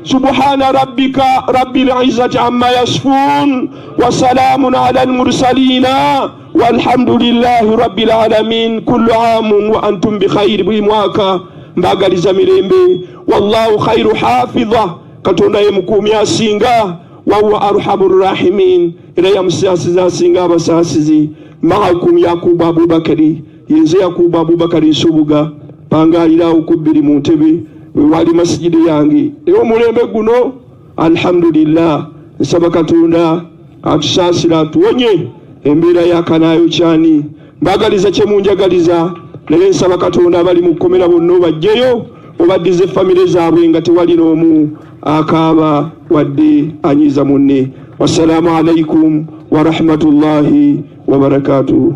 D: سبحان ربك رب العزة عما يصفون وسلام على المرسلين والحمد لله رب العالمين. كل عام وأنتم بخير. Buli mwaka mbagaliza mirembe. Wallahu khairu hafidha, Katonda ye mukuumi asinga, wahuwa arhamu rahimin, era yamusaasiza asinga abasaasizi. Maakum Yakubu Abubakari, yenze Yakubu Abubakari Nsubuga, pangalirawo ku bbiri mu ntebe wewali masijidi yange. Naye omulembe guno alhamdulillah, nsaba Katonda atusaasira atuwonye embeera yakanaayo kyani. Mbagaliza kyemunjagaliza, naye nsaba Katonda abali mu kkomera bonna obajjeyo, obaddize famire zaabwe nga tewali n'omu akaaba wadde anyiiza munne. Wassalaamu alaikum warahmatullahi wabarakatuhu.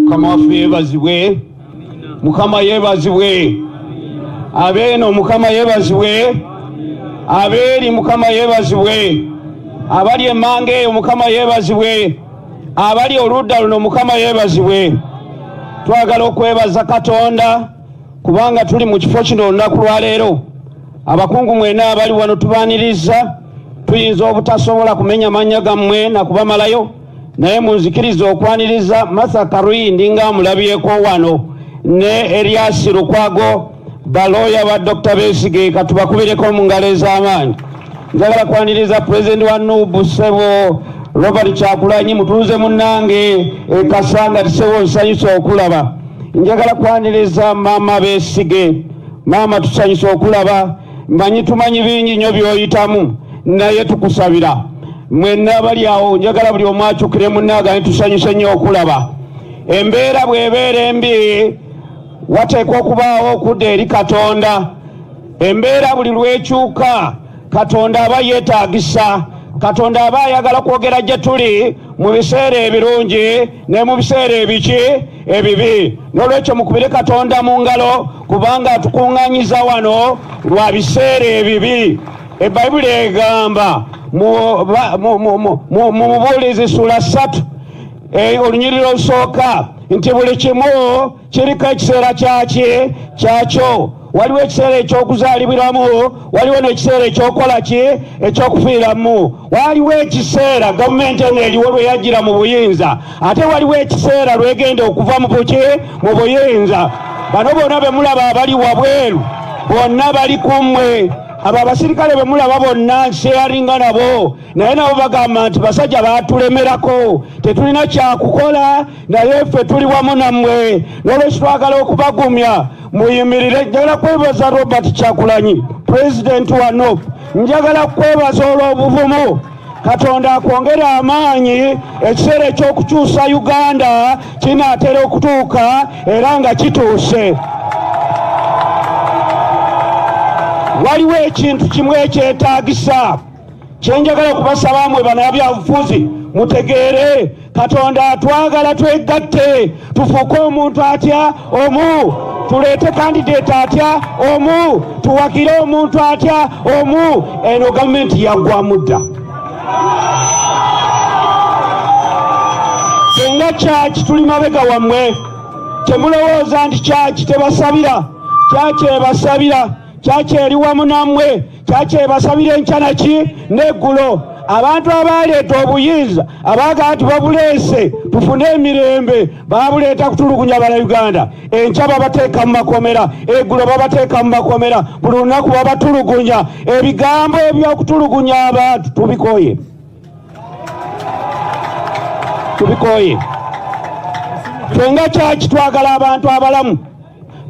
E: Mukama waffe yeebazibwe, Mukama yeebazibwe. Abeeno Mukama yeebazibwe, abeeri Mukama yeebazibwe, abali emmanga eyo Mukama yeebazibwe, abali oludda luno Mukama yeebazibwe. Twagala okwebaza Katonda kubanga tuli mu kifo kino olunaku lwaleero. Abakungu mwenna abali wano tubaaniriza. Tuyinza obutasobola kumenya mannya gammwe nakubamalayo, naye munzikiriza okwaniriza Martha Karui nga amulabyeko wano ne Erias Lukwago, balooya ba Dr. Besigye, katubakubireko mu ngalo ez'amaanyi. Njagala kwaniriza pulezidenti wa NUP Ssebo Robert Kyagulanyi, mutuuze munnange e Kasanga, Ssebo nsanyusa okulaba. Njagala kwaniriza Maama Besigye. Maama, tusanyusa okulaba. Mmanyi tumanyi bingi nnyo by'oyitamu, naye tukusabira. Mwenna abali awo njagala buli omu akyukire munne tusanyuse nnyo okulaba. Embeera bw'ebeera embi wateekwa okubaawo okudda eri Katonda. Embeera buli lw'ekyuka Katonda aba yeetaagisa, Katonda aba ayagala kwogera gye tuli mu biseera ebirungi ne mu biseera ebiki ebibi. N'olwekyo mukubire Katonda mu ngalo kubanga atukuŋŋaanyiza wano lwa biseera ebibi. Ebbayibuli egamba mu Mubuulizi ssuula 3 olunyiriri olusooka nti buli kimu kiriko ekiseera kyaki kyakyo. Waliwo ekiseera eky'okuzaalibwiramu, waliwo n'ekiseera eky'okukola ki, ekyokufiiramu. Waliwo ekiseera gavumenti eno eriwo lwe yajjira mu buyinza, ate waliwo ekiseera lwegenda okuva mu buki, mu buyinza. Bano bonna be mulaba abali wabweru bonna bali ku mmwe. Abo abasirikale be mulaba bonna nsheyaringa nabo, naye nabo bagamba nti basajja baatulemerako, tetulina kyakukola, naye ffe tuli wamu nammwe. N'olwekyo twagala okubagumya muyimirire. Njagala kwebaza Robert Kyagulanyi, pulezidenti wa NUP. Njagala kwebaza olw'obuvumu. Katonda akwongere amaanyi. Ekiseera ekyokukyusa Uganda kinaatera okutuuka era nga kituuse. Waliwo ekintu kimu ekyetaagisa kyenjagala okubasaba mmwe bannabyabufuzi mutegeere. Katonda atwagala twegatte tufuuke omuntu atya omu, tuleete candidate atya omu, tuwagire omuntu atya omu. Eno gavumenti yaggwamu dda. Senga kyaki tuli mabega wammwe, temulowooza nti kyaki tebasabira. Kyaki ebasabira, kyaki eri wamu nammwe, kyaki ebasabira enkya naki n'eggulo. Abantu abaleeta obuyinza abaagala nti babuleese tufune emirembe, babuleeta kutulugunya Bannayuganda. Enkya babateeka mu makomera, eggulo babateeka mu makomera, buli lunaku babatulugunya. Ebigambo ebyokutulugunya abantu tubikoye, tubikoye. Ffe nga kyaki twagala abantu abalamu,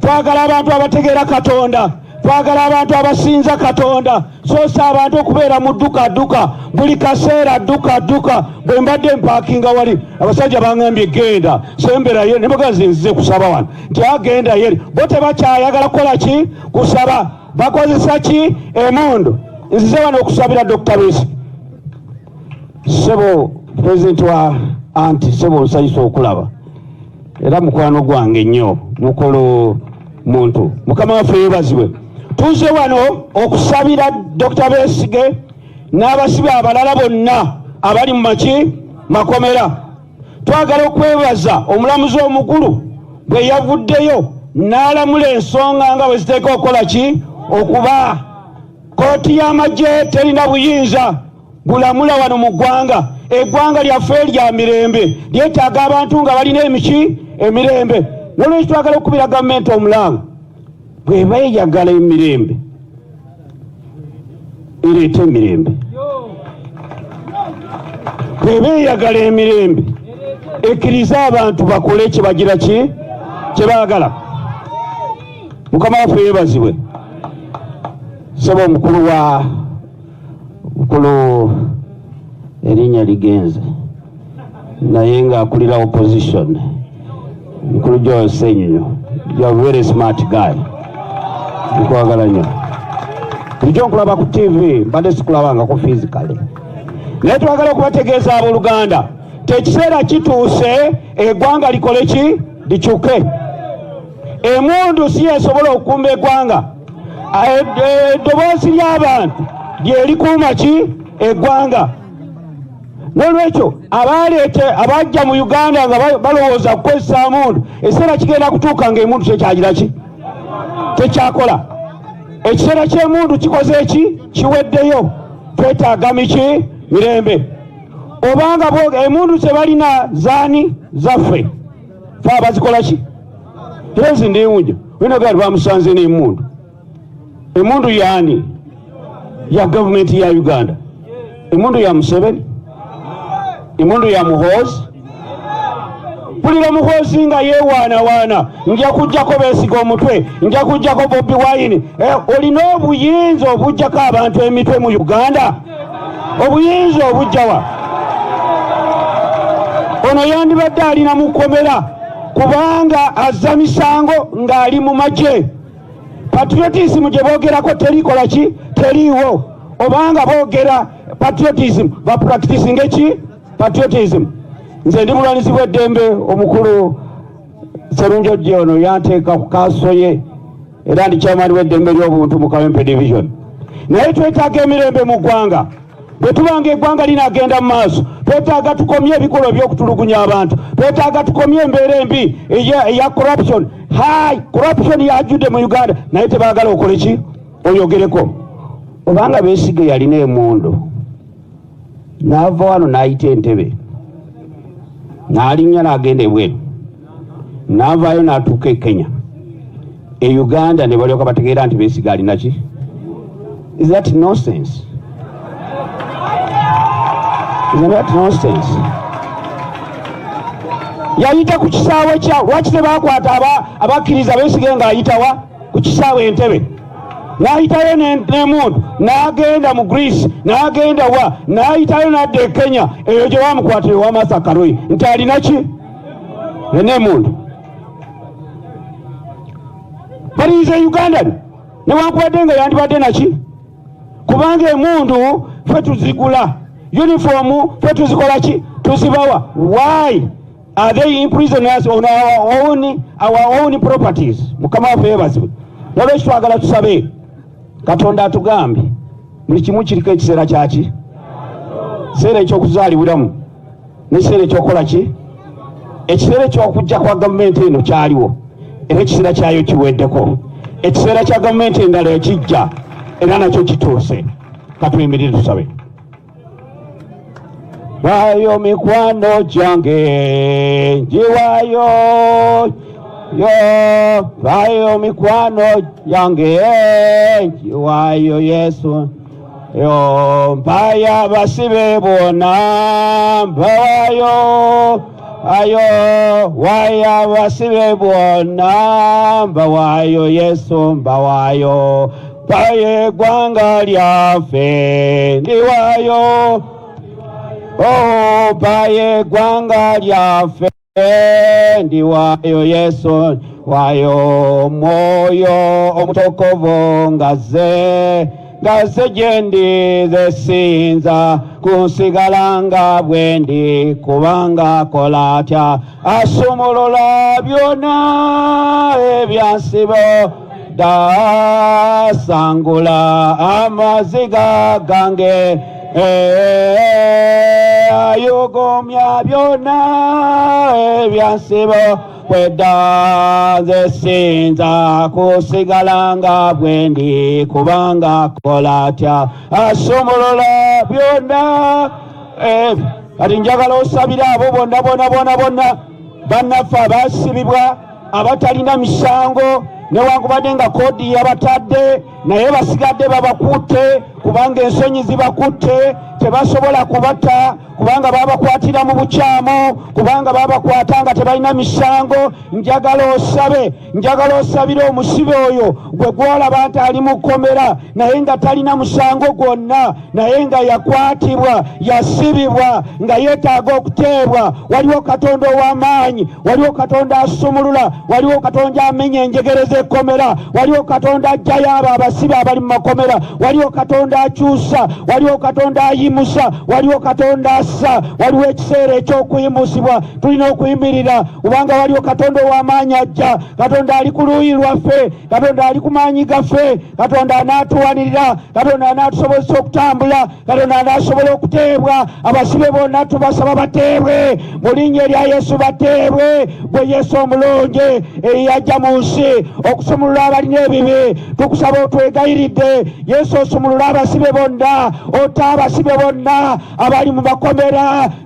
E: twagala abantu abategeera Katonda, twagala abantu abasinza Katonda, so si abantu okubeera mu dduka dduka buli kaseera, dduka dduka. Bwe mbadde mpaakinga wali, abasajja baŋŋambye genda semberayo, ne bagazi nzize kusaba wano nti agenda yeri. Bo tebakyayagala kukola ki, kusaba, bakozesa ki, emundu. Nzize wano okusabira Dr. Besigye. Ssebo pulezidenti wa anti, ssebo nsanyusa okulaba era mukwano gwange nnyo, mukulu muntu. Mukama waffe yeebazibwe. Tuze wano okusabira Dr. Besigye n'abasibe abalala bonna abali mu maki makomera. Twagala okwebaza omulamuzi omukulu bwe yavuddeyo n'alamula ensonga nga bwe ziteeka okukola ki, okuba kooti y'amagye terina buyinza bulamula wano mu ggwanga. Eggwanga lyaffe lya mirembe, lyetaaga abantu nga balina emiki emirembe. Nolwekyo twagala okukubira gavumenti omulanga, bweba eyagala emirembe ereeta emirembe, bweba eyagala emirembe ekkirize abantu bakole kyebagira ki kyebaagala. Mukama waffe yeebazibwe. Saba omukulu wa mukulu, erinnya ligenze, naye ng'akulira opposition, mukulu Joel Ssenyonyi, you are very smart guy, nkwagala nnyo. Bulijjo nkulaba ku TV, mbadde sikulabangako physically, naye twagala okubategeeza abooluganda tekiseera kituuse eggwanga likole ki, likyuke. Emundu si yesobola okukuuma eggwanga, eddoboozi ly'abantu lyerikuuma ki eggwanga. Nolwekyo abaleete abajja mu Uganda nga balowooza kukozesa mundu, ekiseera kigenda kutuuka nga emundu tekyagira ki, tekyakola. Ekiseera ky'emundu kikoze eki, kiweddeyo. Twetaaga miki, mirembe. Obanga emundu zebalina zaani, zaffe fe abazikola ki. Era nze ndewunja winagali bamusanze n'emundu. Emundu yaani? Ya gavumenti ya Uganda. Emundu ya Museveni, emundu ya Muhoozi. Mpulira Muhoozi nga yeewaanawaana, nja kujjako Besigye omutwe, nja kujjako Bobi Wine. Olina obuyinza obujjako abantu emitwe mu Uganda? Obuyinza obujjawa? Ono yandibadde alina mukomera kubanga azza misango ng'ali mu magye. Patriotism gye boogerako terikola ki, teriiwo. Obanga boogera patriotism, bapracticinge ki patriotism. Nze ndi mulwanizi w'eddembe. Omukulu Serunjogi ono yanteeka ku kaaso ye, era ndi chairman w'eddembe ly'obuntu mu Kawempe Division. Naye twetaaga emirembe mu ggwanga. Bwe tuba nga eggwanga linaagenda mu maaso, twetaaga tukomye ebikolwa eby'okutulugunya abantu, twetaaga tukomye embeera embi eya corruption. High corruption yajjudde mu Uganda, naye tebaagala okole ki, oyogereko. Obanga Besigye yalina emmundu n'ava wano n'ayita Entebe, n'alinnya n'agenda ebweru, n'avaayo n'atuuka e Kenya, e Uganda ne balyoka bategeera nti Besigye alina ki? Is that nonsense? Is that nonsense? Yayita ku kisaawe kya, lwaki tebakwata abakkiriza Besigye ng'ayitawa ku kisaawe Entebe, n'ayitayo n'emundu, n'agenda mu Greece, n'agenda wa, n'ayitayo n'adda e Kenya, eyo gye bamukwatira ewa Martha Karua nti alina ki n'emundu? But he is a Ugandan, newankubadde nga yandibadde naki, kubanga emundu ffe tuzigula, uniform ffe tuzikola ki, tuzibawa. Why are they imprison us on our own properties? Mukama waffe yeebazibwe. Nolwekyo twagala tusabe Katonda atugambye buli kimu kiriko ekiseera kyaki, kiseera ekyokuzaalibwiramu n'ekiseera ekyokukola ki. Ekiseera ekyokujja kwa gavumenti eno kyaliwo, era ekiseera kyayo kiweddeko. Ekiseera kya gavumenti endala ekijja era nakyo kituuse. Katuyimirire tusabe. Waayo mikwano gyange, njiwayo yo, waayo mikwano gyange, njiwayo Yesu yo, mpaya abasibe bonna, mbawayo ayo, waya abasibe bonna, mbawayo Yesu, mbawayo, mpayo eggwanga lyaffe, ndiwayo, oh, mpayo eggwanga lyaffe, ndiwayo Yesu, wayo Omwoyo Omutukuvu ngaze ngaze gye ndi, nze siyinza kunsigala nga bwe ndi, kubanga akola atya, asumulula byonna ebyansibo, dasangula amaziga gange, ayugumya byonna ebyansibo kwedda, nze siyinza kusigala nga bwe ndi, kubanga akola atya, asumulula byonna. Kati njagala osabire abo bonna bonna bonna bonna bannaffe abasibibwa abatalina misango, newankubadde nga koodi yabatadde, naye basigadde babakutte kubanga ensonyi zibakutte, tebasobola kubata kubanga babakwatira mu bukyamu, kubanga babakwata nga tebalina misango. Njagala osabe, njagala osabire omusibe oyo gwe gwolaba nti ali mu kkomera naye nga talina musango gwonna, naye nga yakwatibwa, yasibibwa nga yeetaaga okuteebwa. Waliwo Katonda ow'amaanyi, waliwo Katonda asumulula, waliwo Katonda amenya enjegere z'ekkomera, waliwo Katonda ajjayo abo abasibe abali mu makomera, waliwo Katonda akyusa, waliwo Katonda ayimusa, waliwo Katonda assa. Waliwo ekiseera ekyokuyimusibwa. Tulina okuyimirira kubanga waliwo Katonda ow'amaanyi ajja. Katonda ali ku luuyi lwaffe, Katonda ali ku maanyi gaffe, Katonda anaatuwanirira, Katonda anaatusobozesa okutambula, Katonda anaasobola okuteebwa. Abasibe bonna tubasaba bateebwe mu linnya erya Yesu, bateebwe. Gwe Yesu omulungi eyajja mu nsi okusumulula abalina ebibi, tukusaba, otwegayiridde Yesu, osumulule abasibe bonna, ota abasibe bonna abali mu makomera.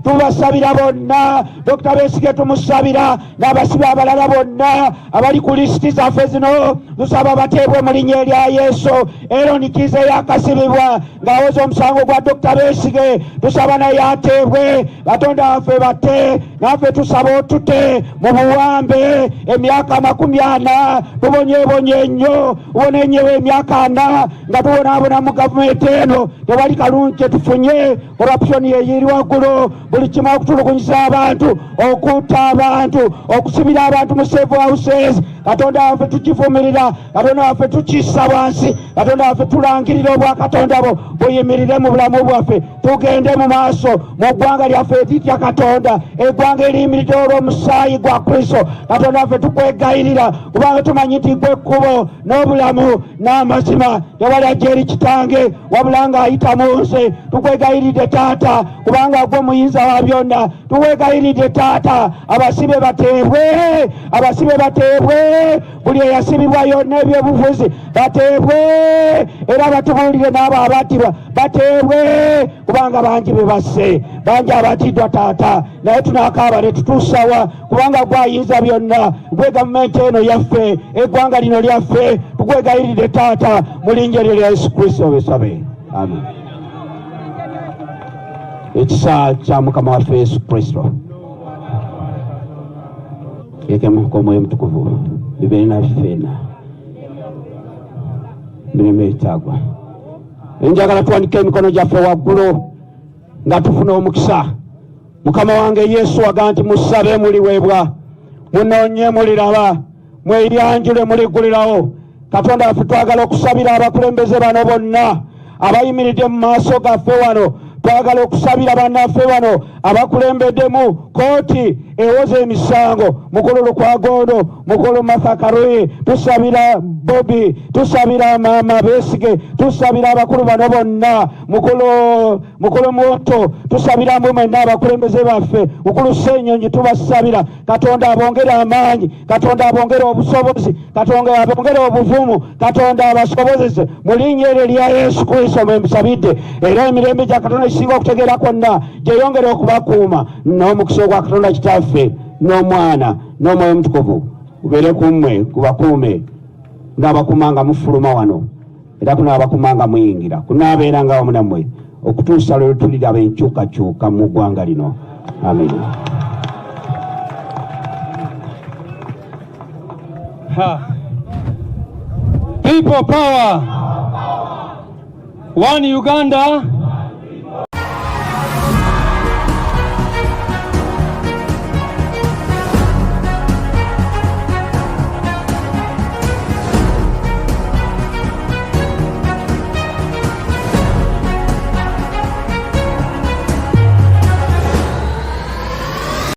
E: Tubasabira bonna, Dokita Besigye tumusabira n'abasibe abalala bonna abali ku lisiti zaffe zino, tusaba bateebwe mu linnya erya Yesu. Eron Kiiza eyakasibibwa ng'awoza omusango gwa Dokita Besigye, tusaba naye ateebwe. Katonda waffe, bate naffe, tusaba otute mu buwambe emyaka 40, tubonyebonye nnyo, tubonenyewo emyaka 40 nga tubonaabona mu gavumenti eno. Tewali kalungi kyetufunye, corruption yeyiri waggulu, buli kimu okutulugunyisa abantu, okutta abantu, okusibira abantu mu safe houses. Katonda waffe, tukivumirira. Katonda waffe, tukissa wansi. Katonda waffe, tulangirira obwakatonda bwo buyimirire mu bulamu bwaffe, tugende mu maaso mu ggwanga lyaffe eritya Katonda, eggwanga eriyimiridde olw'omusaayi gwa Kristo. Katonda waffe, tukwegayirira kubanga tumanyi nti gwe kkubo n'obulamu n'amazima, tewali ajja eri Kitange. wabula ng'ayita mu nze. Tukwegayiridde taata, kubanga gwe muyinza wa byonna. Tukwegayiridde taata, abasibe bateebwe, abasibe bateebwe, buli eyasibibwa yonna ebyobufuzi bateebwe, era batubuulire n'abo abattibwa bateebwe, kubanga bangi be basse, bangi abatiddwa taata. Naye tunaakaaba ne tutuusawa? Kubanga gwe ayinza byonna, gwe gavumenti eno yaffe, eggwanga lino lyaffe. Tukwegayiridde taata, mu linnya eryo lya Yesu Kristo besabe, amen. Ekisa kya Mukama waffe Yesu Kristo ekemuka Omwoyo Omutukuvu bibeere naffe ffenna mirembe etagwa. Enjagala tuwanike emikono gyaffe waggulu nga tufuna omukisa. Mukama wange Yesu aga nti musabe muliweebwa, munoonye muliraba, mweyanjule muliggulirawo. Katonda waffe, twagala okusabira abakulembeze bano bonna abayimiridde mu maaso gaffe wano. Twagala okusabira bannaffe bano abakulembeddemu kooti ewoza emisango, mukulu Lukwago, mukulu Martha Karua. Tusabira Bobi, tusabira maama Besigye, tusabira abakulu bano bonna, mukulu Muntu, tusabira mwe mwenna abakulembeze baffe, mukulu Ssenyonyi. Tubasabira Katonda abongere amaanyi, Katonda abongere obusobozi, Katonda abongere obuvumu, Katonda abasobozese mu linnya eryo lya Yesu Kristo mwe musabidde. Era emirembe gya Katonda ekisinga okutegeera kwonna gyeyongere okubakuuma, n'omukisa ogwa Katonda Kitaffe n'Omwana n'Omwoyo Omutukuvu gubeere ku mmwe, gubakuume ng'abakuuma nga mufuluma wano, era kunaabakuma nga muyingira, kunaabeera nga wamu nammwe okutuusa lwe tuliraba enkyukakyuka mu ggwanga lino. Amiina.
J: Ha. People power. One Uganda.